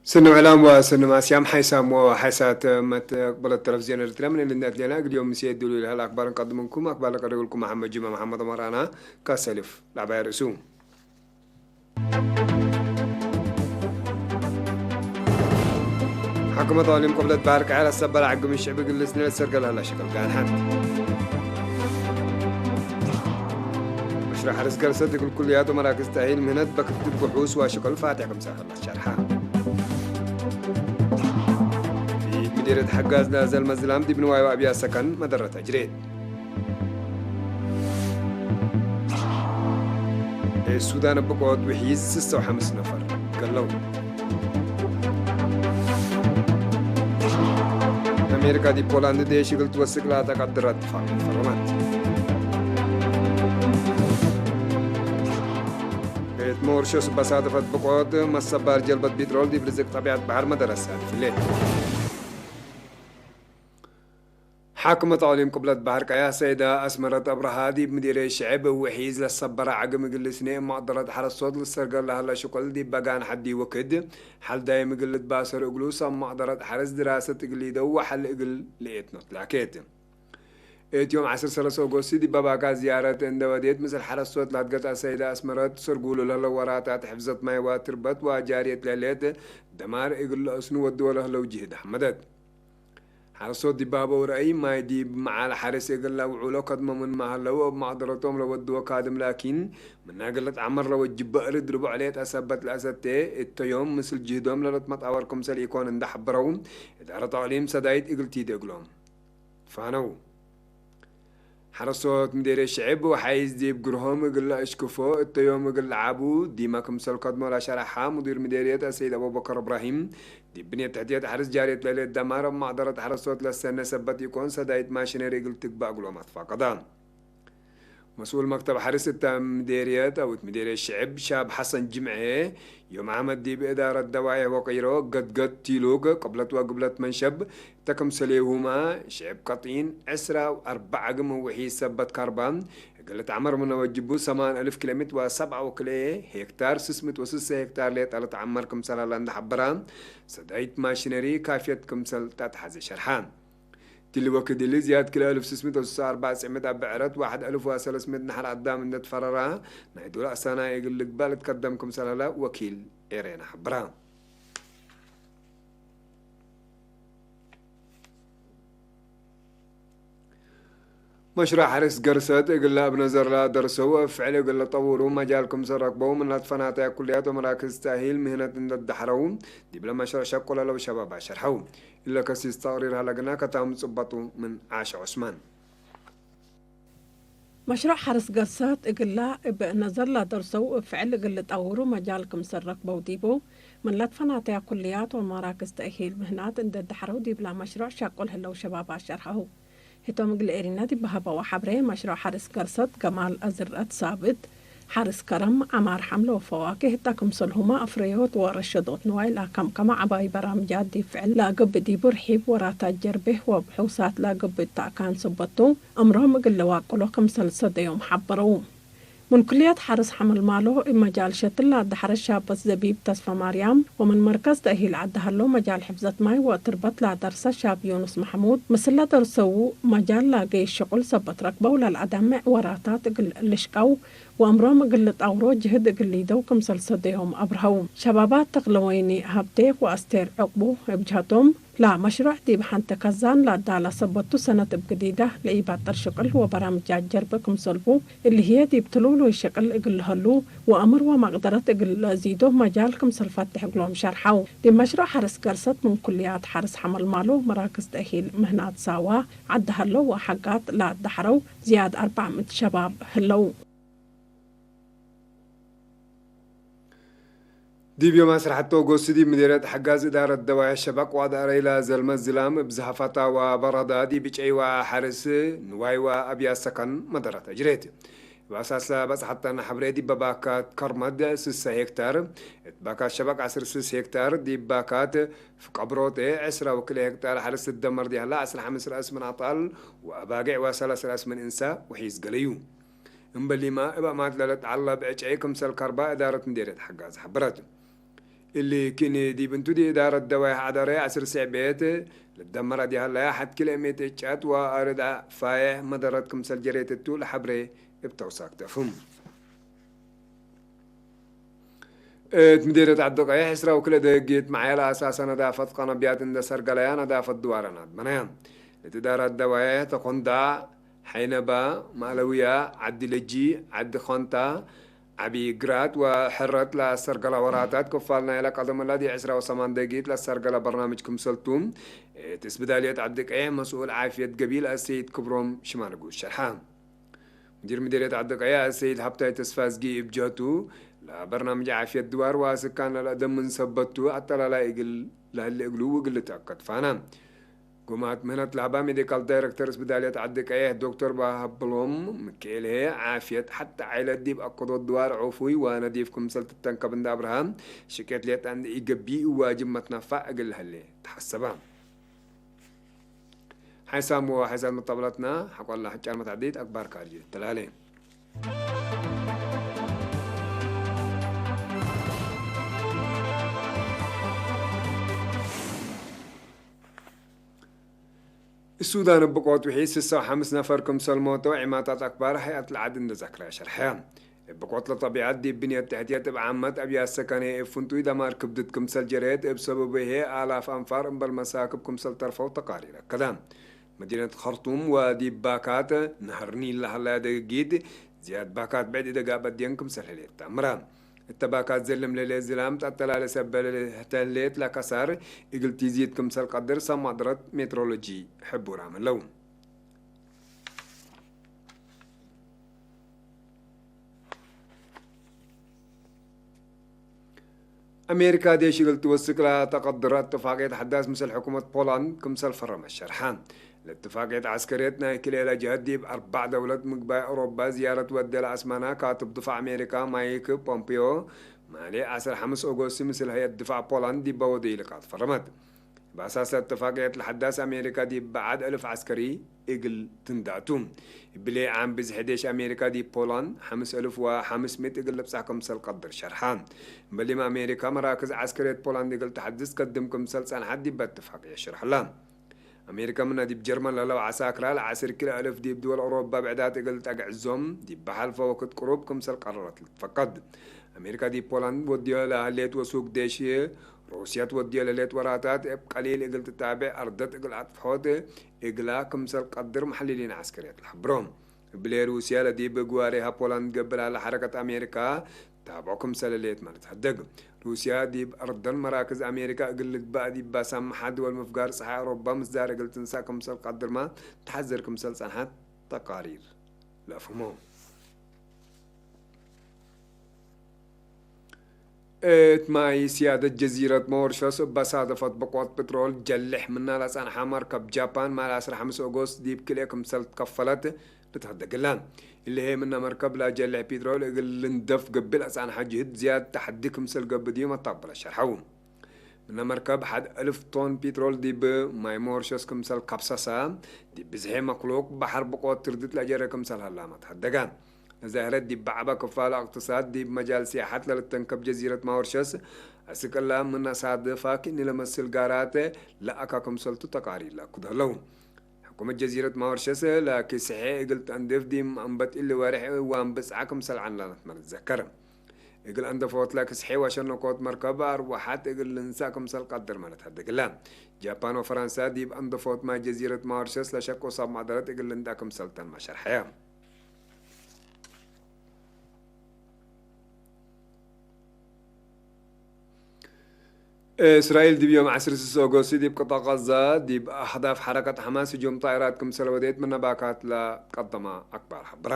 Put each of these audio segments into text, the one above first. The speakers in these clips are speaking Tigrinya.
ስንዕ ዕላም ወስንማስያም ሓይሳም ወሓይሳት መተቅበለት ተለፍዝዮን ኤርትራ ምን ልነት ዜና ግዲዮም ምስ የድሉ ይልሃል ኣክባርን ቀድምንኩም ኣክባር ቀደግልኩም መሓመድ ጅማ መሓመድ መራና ካሰልፍ ላዕባይ ርእሱ ሓክመት ኣሊም ቅብለት ባህር ቀያር ኣሰበራ ዕግም ሽዕብ ግልስ ንለት ሰርገል ሃላ ሽቅል ጋንሓት ሽረ ሓርስ ገርሰት እግል ኩልያቶ መራክዝ ተሂል ምህነት በክትብ ብሑስ ዋሽቅል ፋትሕ ከምሳ ሸርሓ ፊት ምዲረት ሓጋዝ ናዘል መዝላም ዲብ ንዋዩ ኣብያ ሰከን መደረት ኣጅሬት ሱዳን ብቆት ውሒዝ ስሰው ሓምስ ነፈር ገለው ኣሜሪካ ዲ ፖላንድ ደ ሽግል ትወስቅ ላታ ቀድራት ትፋ ፈረማት ቤት ሞርሸስ በሳተፈት ብቆት መሰባር ጀልበት ቢትሮል ዲብ ርዝቅ ጠቢዓት በሓር መደረሳ ድፍሌ ሓክመት ኣሊም ቅብለት በሓር ቀያ ሰይዳ ኣስመረት ኣብርሃ ዲብ ምዲረ ሽዕብ ውሒዝ ለሰበራ ዓግም እግል ስኔ ማቅደረት ሓረስቶት ልሰርገር ለሃላ ሽቁል ዲብ በጋን ሓዲ ወክድ ሓልዳይ ምግልት ባሰር እግሉ ሰብ ማቅደረት ሓረስ ድራሰት እግል ይደው ሓል እግል ልኤት ኖት ላኬት እትዮም ዓሰርተ ሰለስተ ኦጎስት ዲብ ባባካ ዝያረት እንደ ወዴት ምስል ሓረስቶት ላትገጻ ሰይዳ ኣስመረት ሰርጉሉ ለለ ወራታት ሕፍዘት ማይ ዋትርበት ዋጃርየት ለሌት ደማር እግል ለእስኑ ወድወ ለህለው ጅህድ ሓመደት ሓረስቶት ዲባበው ረአይ ማይ ዲብ መዓል ሓርስ እግል ለውዑሎ ከድሞምን ማህለው እብ ማቅደረቶም ለወድዎ ካድም ላኪን ምናግለት ዓመር ለወጅበ እርድ ርቡዕ ሌጠ ሰበት ለአሰቴ እተዮም ምስል ጅህዶም ለለትመጣወር ክምሰል ኢኮን እንዳ ሐበረው እዳረት ኣቅሊም ሰዳይት እግል ቲደ እግሎም ፋነው ሓረስቶት ምዴርየት ሽዕብ ወሓይዝ ዲብ ግርሆም እግል ለአሽክፎ እተዮም እግል ለዓቡ ዲመ ክምሰል ከድሞ ለሸረሓ ሙዲር ምዴርየት አሰይድ አቡበከር እብራሂም ዲብ ብንየት ትሕትየት ሓርስ ጃርየት ለሌት ደማር እብ ማቅደረት ሓረስቶት ለሰነ ሰበት ኢኮን ሰዳይት ማሽነሪ እግል ትግባእ እግሎም አትፋቀዳ። መስኡል መክተብ ሓርስ እታ ምዴርየት አውት ምዴርየት ሽዕብ ሻብ ሐሰን ጅምዐ ዮም ዓመት ዲብ እዳረት ደዋየ ወቂሮ ገድገድ ቲሉግ ቅብለት ወግብለት መንሸብ እተ ክምሰሌሁማ ሽዕብ ቀጢን ዕስራ አርባዓ ግም ውሒ ሰበት ካርባ እግል ተዓመር ምነ ወጅቡ ሰማን አልፍ ኪሎ ሜትር ወሰብዓ ወክልኤ ሄክታር ስስምት ወስሰ ሄክታር ሌጣ ለተዓመር ክምሰላላ እንዳሓበራ ሰዳይት ማሽነሪ ካፍየት ክምሰል ጣትሓዘ ሸርሓ። ድሊ ወክድሊ ዝያድ ክልኤ አልፍ ስስምት ወስሳ አርባዕ ጽዕምት ኣብ ብዕረት ዋሕድ አልፍ ወሰለስምት ናሕር ኣዳም እንደትፈረራ ናይ ዱር ኣሳናይ እግል ልግባእ ልትከደም ክምሰላላ ወኪል ኤሬና ሓብራ። መሽሩዕ ሓርስ ገርሰት እግለ እብ ነዘርላ ደርሰው እብ ፍዕል እግለ ጠውሩ መጃል ክምሰ ረክበው ምን ለትፈናተያ ኩልያት ወመራክዝ ተእሂል ምህነት እንደዳሕረው ዲብለ መሽሩዕ ሸቁለ ለው ሸባብ ኣሸርሐው። እለ ከሲስ ተቅሪር ሀለግና ከታም ጽበጡ ምን ዓሸ ዑስማን። መሽሩዕ ሓርስ ገርሰት እግለ እብ ነዘርላ ደርሰው እብ ፍዕል እግለ ጠውሩ መጃል ክምሰ ረክበው ዲቡ ምን ለትፈናተያ ኩልያት ወመራክዝ ተእሂል ምህናት እንደዳሕረው ዲብላ መሽሩዕ ሸቁል ህለው ሸባብ ኣሸርሐው። ህቶም እግል ኤሪና ዲብ በሀበዋ ሐብሬ፣ መሽሩዕ ሐርስ ገርሰት ገማል አዝርአት ሳብት፣ ሐርስ ከረም፣ ዐማር ሐምለ ወፈዋኪህ እታ ክምሰልሁመ አፍረዮት ወረሸዶት ንዋይ ለአከምከመ ዐባይ በራምጃት ዲብ ፍዕል ለአገብእ ዲቡ ርሒብ ወራታት ጀርቤህ ወብሑሳት ለአገብእ ተእካን ሰበቱ፣ እምሮም እግል ለዋቅሎ ክምሰል ሰደዮም ሐበረው። ምን ኩልየት ሐርስ ሐመልማሎ እብ መጃል ሸትል ለአዳሐረ ሻበት ዘቢብ ተስፈማርያም ወምን መርከዝ ተእሂል ዐዲ ሀሎ መጃል ሕፍዘት ማይ ወእትርበት ለአደርሰ ሻብ ዮኑስ መሐሙድ፣ ምስለ ደርሰው መጃል ላገይ ሽቁል ሰበት ረክበው ለልአዳምዕ ወራታት እግል ልሽቀው ወእምሮም እግል ልጣውሮ ጅህድ እግል ሊደው ክምሰል ሰደዮም አብርሀው። ሸባባት ተክለወይኒ ሀብቴ ወአስቴር ዕቅቡ እብ ጀሀቶም፣ ለመሽሩዕ ዲብ ሐንተ ከዛን ለአዳላ ሰበቱ ሰነት እብ ግዲዳ ለኢባጥር ሽቅል ወበራምጃት ጀርብ ክምሰልቡ፣ እሊ ህዬ ዲብ ትሉሉይ ሽቅል እግል ለሀሉ ወአምር ወመቅደረት እግል ለአዚዶ መጃል ክምሰል ፈትሕ እግሎም ሸርሐው። ዲብ መሽሩዕ ሐርስ ገርሰት ምን ኩልያት ሐርስ ሐመልማሎ፣ መራክዝ ተእሂል ምህናት ሳዋ፣ ዐዲ ሀሎ ወሐጋት ለአዳሐረው ዝያድ አርባዕ ምእት ሸባብ ህለው። ዲብ ዮም አስራሐት ኦጎስት ዲብ ምዴርየት ሐጋዝ እዳረት ደዋየ ሸበቅ ዋዳአረይ ለዘልመ ዝላም እብ ዝሃፋታ ወበረዳ ዲብ ጨይዋ ሐርስ ንዋይ ወአብያት ሰከን መደረት አጅሬት። እብ አሳስ ለበጽሐተን ሐብሬ ዲብ በባካት ከርመድ ስሰ ሄክታር፣ እት ባካት ሸበቅ ዐስር ስስ ሄክታር፣ ዲብ ባካት ፍቀብሮቴ ዕስራ ወክልኤ ሄክታር ሐርስ ትደመር ዲህላ ዐስራ ሐምስ ረአስ ምን አጣል ወአባጌዕ ወሰላስ ረአስ ምን እንሳ ውሒዝ ገለዩ። እምበሊማ እብ አማት ለለትዐለብ ዕጨይ ክምሰል ከርባ እዳረት ምዴርየት ሐጋዝ ሐበረት። እሊ ኪኒ ዲብንቱ ዲ እዳረት ደዋይ ሓደረ ዓስር ስዕ ቤት ልደመራ ዲሃላያ ሓት ኪሎ ሜትር ጫት ወኣረዳ ፋየ መደረት ክምሰል ጀሬትቱ ለሓብሬ እብ ተውሳክ ተፉም። እት ምዴረት ዓዲ ቀይሕ ዕስራ ወክለ ደህጊት መዓየል ኣሳሰ ነዳፈት ቀነብያት እንደ ሰርገለያ ነዳፈት ድዋረናት በነያ። እቲ ዳራት ደዋየ ተኾንዳ ሓይነባ፣ ማእለውያ፣ ዓዲ ለጂ፣ ዓዲ ኾንታ፣ ዓቢ ግራት ወሕረት ለኣሰርገላ ወራታት ክፋል ናይላ ቀደመላ ዲ ዕስራ ወሰማን ደጊት ለሰርገላ በርናምጅ ክምሰልቱ፣ እቲ ስብዳልየት ዓዲ ቀይሕ መስኡል ዓፍየት ገቢል ኣሰይድ ክብሮም ሽማንጉ ሸርሓ። ሙዲር ምዲርየት ዓዲ ቀይሕ ኣሰይድ ሃብታይ ተስፋዝጊ እብ ጀህቱ፣ ለበርናምጅ ዓፍየት ድዋር ወኣስካን ለልአደምን ሰበቱ ኣጠላላይ እግል ለህሊ እግሉ ውግል ተአከድ ፋና። ጉማት ምህነት ለህባ ሜዲካል ዳይረክተር ስብዳልየት ዓዲ ቀይሕ ዶክተር ባሃብሎም ምክኤልሄ ዓፍየት ሓታ ዓይለት ዲብ ኣከዶ ድዋር ዑፉይ ወነዲፍ ክምሰል ትተንከብ እንዳ ኣብርሃ ሽቄት ሌጣ እንደ ኢገቢ ዋጅብ መትናፋዕ እግል ለህሌ ተሓሰባ። ሓይሳም ወሓይሳት መጣብላትና ሓቋላ ሕጫን መታዕዲት ኣክባር ካርጅ ተላለ። السودان بقوت وحي ستة وخمسين نفر كمسل موتو عماتات أكبر هيئة العدن ذكرى شرحها. بقوت لطبيعة دي بنية تحتية تبع عامة أبيات سكنية فنتوي دمار كبدت كمسل جريت بسبب هي آلاف أنفار بل مساكب كمسل طرفة وتقارير كذا. مدينة خرطوم ودي باكات نهر نيل لهلا دقيت زياد باكات بعد دقا بدين كمسل هليت تامرا. التباكات زلم للي زلام تأتلا لسبب للي هتليت لكسار إقل تيزيد كمسل قدر سما درت مترولوجي حبورا من لو. أمريكا ديش قلت وسكلا تقدر اتفاقية حداث مثل حكومة بولند كمسل فرم الشرحان. الاتفاقية عسكرية ناي كليلة جهدي بأربع دولة مقباية أوروبا زيارة ودي لأسمانا كاتب دفاع أمريكا مايك بومبيو مالي عسر حمس أوغوستي مثل هي الدفاع بولند دي بودي لقات فرمت. بأساس اتفاقية الحداث أمريكا دي بعد ألف عسكري إقل تنداتو. بلي عام بزح ديش أمريكا دي بولان خمس ألف وخمسمية إقل لبسع كمسل قدر شرحان. بلي ما أمريكا مراكز عسكرية بولان دي قل تحدث قدم كمسل سان حد دي باتفاقية شرح لان. أمريكا من دي بجرمان للو عساكرا العسر كلا ألف دي بدول أوروبا بعدات إقل تقعزهم دي بحال فوقت قروب كمسل قررت فقد. أمريكا دي بولان وديو لهليت وسوق ديشي روسيا تودي لليت وراتات إب قليل إقل تتابع أردت إقل أطفحوت إقلا كمسل قدر محللين عسكريات الحبرون. بلي روسيا لدي بقواريها بولند قبل على حركة أمريكا تابعو كمسل ليت مالت هدق. روسيا دي بأردن مراكز أمريكا إقل لقبا دي باسام حد والمفقار صحي أوروبا مزدار إقل تنسى كمسل قدر ما تحذر كمسل صنحات تقارير. لا فهمهم. እት ማይ ስያደት ጀዚረት መወርሸስ እባ ሳደፈት በቆት ፕትሮል ጀልሕ ምና ለጸንሓ መርከብ ጃፓን ማል ዓሰርተ ሓሙሽተ ኦጎስት ዲብ ክልኤ ክምሰል ትከፈለት ልትህደግላ። እልሄ ምና መርከብ ላጀልሕ ፒትሮል እግል ልንደፍ ገብል አጻንሓ ጅህድ ዝያድ ተሐዲ ክምሰል ገብድ እዩ መታበለ ሸርሐው። ምነ መርከብ ሐድ እልፍ ቶን ፒትሮል ዲብ ማይ ሞርሸስ ክምሰል ካብሰሰ፣ ዲብ ብዝሔ መክሉቅ በሐር ብቆት ትርድት ለጀረ ክምሰል ሀላመት ሀደገ። ነዛህረት ዲብ በዐበ ክፋል እቅትሳድ ዲብ መጃል ሲያሐት ለልተንከብ ጀዚረት ማውርሸስ፣ አስቅላ ምነ ሳድፋ ክኒ ለመስል ጋራት ለአካ ክምሰልቱ ተቃሪር ለአኩድ ሀለው። ሕኩመት ጀዚረት ማውርሸስ ለክስሔ እግል ተንድፍ ዲም አንበት እሊ ወርሕ ዋን ብጽዓ ክምሰል ዐንላነት መርት ዘከር። እግል አንደፎት ለክስሔ ወሸነኮት መርከብ አርወሓት እግል ልንሳ ክምሰል ቀድር መለት ሀድግላ። ጃፓን ወፈረንሳ ዲብ አንደፎት ማይ ጀዚረት ማውርሸስ ለሸቆ ሳብ ማዕደረት እግል ልንዳ ክምሰል ተንማ ሸርሐያ። እስራኤል ዲብ ዮም ዓስር ስስ ኦጎስት ዲብ ቅጣ ቃዛ ዲብ አህዳፍ ሐረከት ሐማስ ህጁም ጣይራት ክምሰል ወዴት ምነ ባካት ለቀደማ አክባር ሐብራ።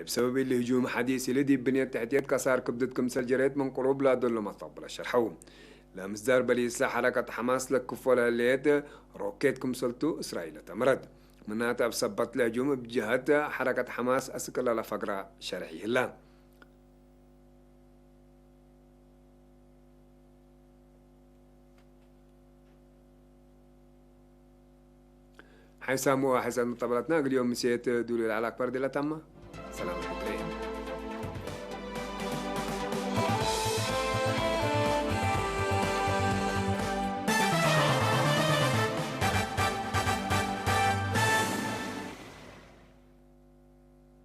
ብሰበብ እሊ ህጁም ሐዲስ እሊ ዲብ ብንየት ትሕትየት ከሳር ክብድት ክምሰል ጀሬት ምን ቅሩብ ለደሎ መታብለ ሸርሐው። ለምስዳር በሊስላ ሐረከት ሐማስ ለክፎ ለህሌት ሮኬት ክምሰልቱ እስራኤል ተምረት። ምናተ እብ ሰበት ለህጁም እብ ጀሀት ሐረከት ሐማስ አስቅላ ለፈግራ ሸርሕ ይህላ። ሓይሳም ወሓይሳት መጣበላትና እግል ዮም ምሴት ዱል ለዓል አክበር ዲላ ታማ።